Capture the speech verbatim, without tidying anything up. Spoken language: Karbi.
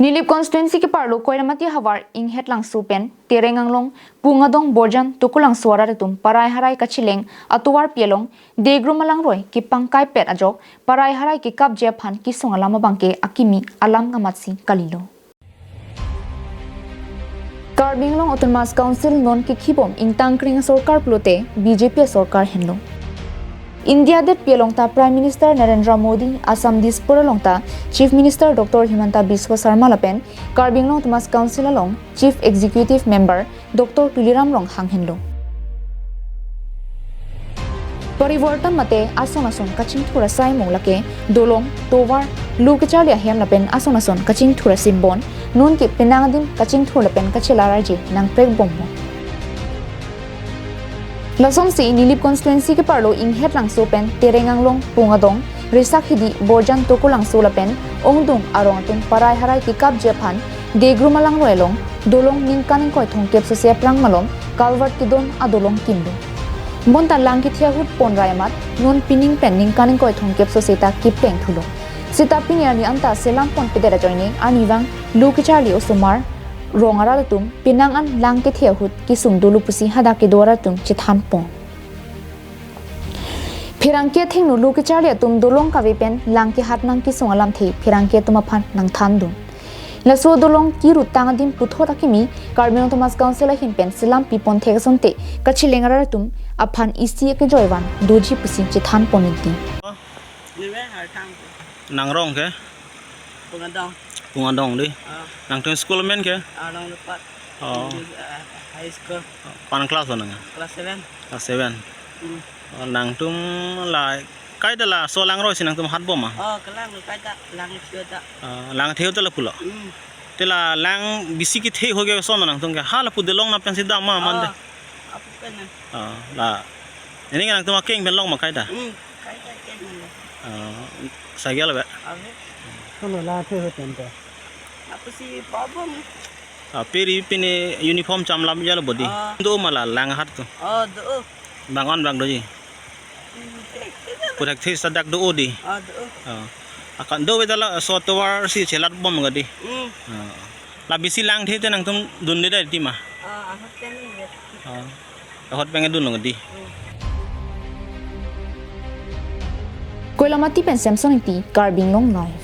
Nilip constituency keparlo Koilamati havar Inghet Langso pen Tereng Anglong, Pungadong, Borjan, Tukulangso arat atum parai harai kachileng atovar pi along degrum alangroi kepangkaipet ajok parai harai kekapji aphan kesung alam abangke akimi alam kamatsi kalilo. Karbi Anglong Autonomous Council non kekhibom ingtangkring sorkar pulote B J P sorkar henlo. India det pi along ta Prime Minister Narendra Modi, Assam Dispur along ta Chief Minister Doctor Himanta Biswa Sarma lapen Karbi Anglong Autonomous Council along Chief Executive Member Doctor Tuliram Ronghang henlo. Parivartan mate ason ason kachingthur asai mo lake dolong, tovar, lu kecharli ahem lapen ason ason kachingthur asimbon, non ke penang adim kachingthur lapen kachelar arje nangprekbomlo. Lasonsi Nilip constituency keparlo Inghet Langso pen Tereng Anglong, Pungadong, Risakhidi, Borjan, Tukulangso lapen Ongdung arong atum parai harai kekapji aphan degrum alangroi along dolong ningkan ingkoi thomkep sose aphrang malom culvert kedon adolong kimlo. Bonta lang kethe ahut ponrai amat non pining pen ningkan ingkoi thomkep sose ta kepeng thulo. Seta pini arni anta selam ponpedet ajoine arnivang lu kecharli osomar rong arat atum penang an lang kethe ahut kesung dolo pusi hadak kedo arat atum chethanpon. Pherangke athengno lu kecharli atum dolong kave pen lang kehat nangkesung alamthe pherangke atum aphan nangthandun. Laso dolong kirutang adim puthot akimi Karbi Anglong Autonomous Council ahin pen selam pipon thek asonte kachileng arat atum aphan isi akejoivan doji pusi chethanpon ningti. Nime Harthang. Nang rong ke? Pungadong. Pungadong di. Ah. Nangtum school men ke? Arong Lepat. Oh. Di, ah, high school. Kon class lo nang? Class seven. Class seven. Hmm. Oh, nangtum la kaita laso langroi si nangtum hatbom ma? Oh, kelang lo kaita lang sio ta. Ah, lang theu ta lapulo. Hmm. Te la lang bisi kethe ho ke son nangtum ke. Ha lapu dolong na pensi dam ma mande. Oh, apu pen na. Ah, la. Ini kan nangtum akeng pen long ma kaita? Hmm. Kaita keng lo. Ah, cycle be. Ave. Kono lang theu ho tente. Apu si pabom. Ah, peri pini uniform cham lam jalo body. Ah. Do ma la lang hat tu. Oh, do. Bang on bang doji. Hmm, thek, thek, thek. Puthak thek sadak do di. Ah, do. Ah. Akan do beda laso tovar si chelat bom gadi. Hmm. Ah. La bisi lang the te nangtum dunde dai ti ma. Ah, ahut pen ni. Ah. Ahut pen dun lo gadi. Hmm. Koilamati pen Samson Ingti, Karbi Anglong Live.